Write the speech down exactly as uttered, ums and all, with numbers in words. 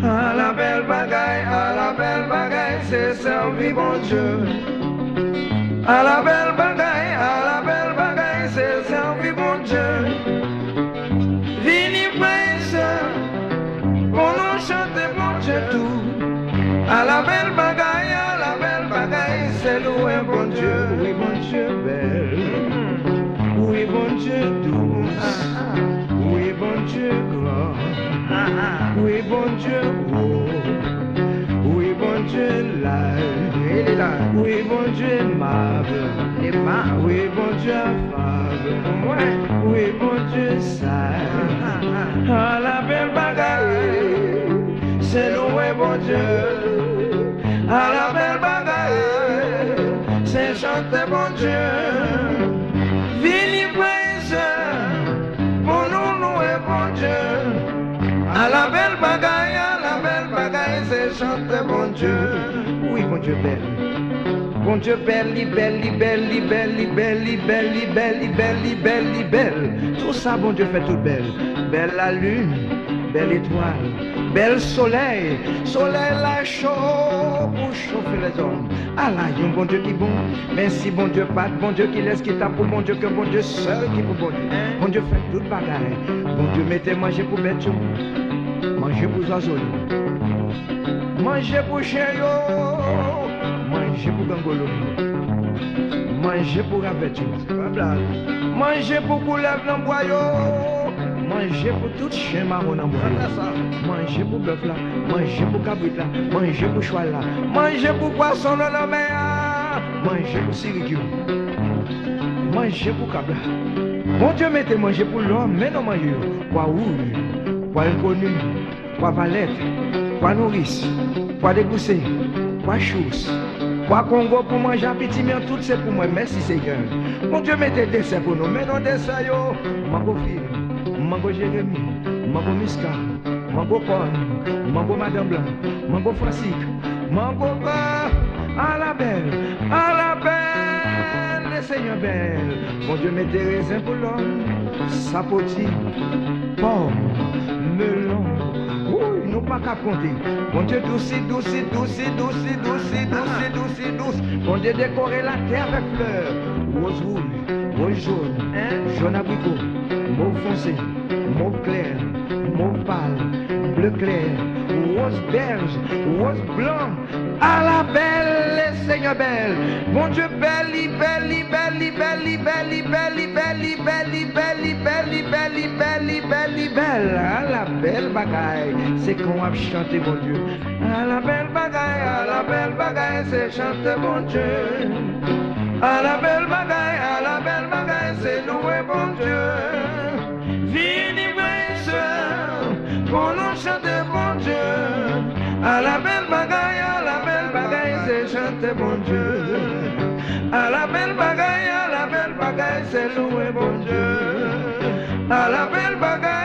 Ala bèl bagay, ala bèl bagay, se sèvi Bondye. Ala bèl bagay, ala bèl bagay, se sèvi Bondye. Vini frè e sè, pou nou chante Bondye tou. Ala bèl bagay, ala bèl bagay, se louwe Bondye. Wi, Bondye bèl. Wi, Bondye dous. Wi, Bondye gran. Wi, Bondye wo. Wi, Bondye laj. Li laj. Wi, Bondye emab. Li emab. Wi, Bondye afab. Wi, Bondye saj. Ala bèl bagay, se louwe Bondye. Ala bèl bagay, se chante Bondye. Vini frè e sè, pou nou louwe Bondye. Ala bèl bagay, ala bèl bagay, se chante Bondye. Wi, Bondye bèl. Bondye bèl, li bèl, li bèl, li bèl, li bèl, li bèl, li bèl, li bèl, li bèl, li bèl, li bèl. Tou sa Bondye fè tout bèl. Bèl lalin, bèl etwal, bèl solèy. Solèy la cho pou chofe lèzòm. Ala yon Bondye ki bon. Men si Bondye pa t Bondye, kilès ki t ap pou Bondye ke Bondye sèl ki pou Bondye? Bondye fè tout bagay. Bondye mete manje pou bèt yo, manje pou zwazo yo, manje pou chen yo, manje pou gangolo yo, manje pou ravèt yo, manje pou koulèv nan bwa yo, manje pou tout chen mawon nan bwa yo, manje pou bèf la, manje pou kabrit la, manje pou chwal la, manje pou pwason nan lanmè a, manje pou sirik yo, manje pou krab la. Bondye mete manje pou lòm, men non manje yo, pwa wouj, pwa enkoni, pwa valèt, pwa nouris, pwa degouse, pwa chous, pwa kongo pou manje apiti men an, tout se pou mwen. Mèsi Senyè. Bondye mete desè pou nou, men non desè yo, mango fig, mango jeremi, mango miska, mango kòn, mango madanm blan, mango fransik, mango pa, ala bèl, ala bèl, Lesenyè bèl. Bondye mete rezen pou lòm, sapoti, pòm, melon. Wouy, nou pa kab konte. Bondye dousi, dousi, dousi, dousi, dousi, dousi, dousi, dousi, dous. Bondye dekore latè avèk flè. Woz wouj, woz jòn, jòn abriko, mov fonse, mov klè, mov pal, ble klè, woz bèj, woz blan. Ala bèl, Lesenyè bèl. Bondye bèl, li bèl, li bèl, li bèl, li bèl, li bèl, li bèl, li bèl, li bèl, li bèl, li bèl, li bèl, li bèl, li bèl. Ala bèl bagay, se kan w ap chante Bondye. Ala bèl bagay, ala bèl bagay, se chante Bondye. Ala bèl bagay, ala bèl bagay, se louwe Bondye. Vini frè e sè, pou nou chante Bondye. Ala bèl bagay, ala bèl bagay, se chante Bondye. Ala bèl bagay, ala bèl bagay, se louwe Bondye. Ala bèl bagay.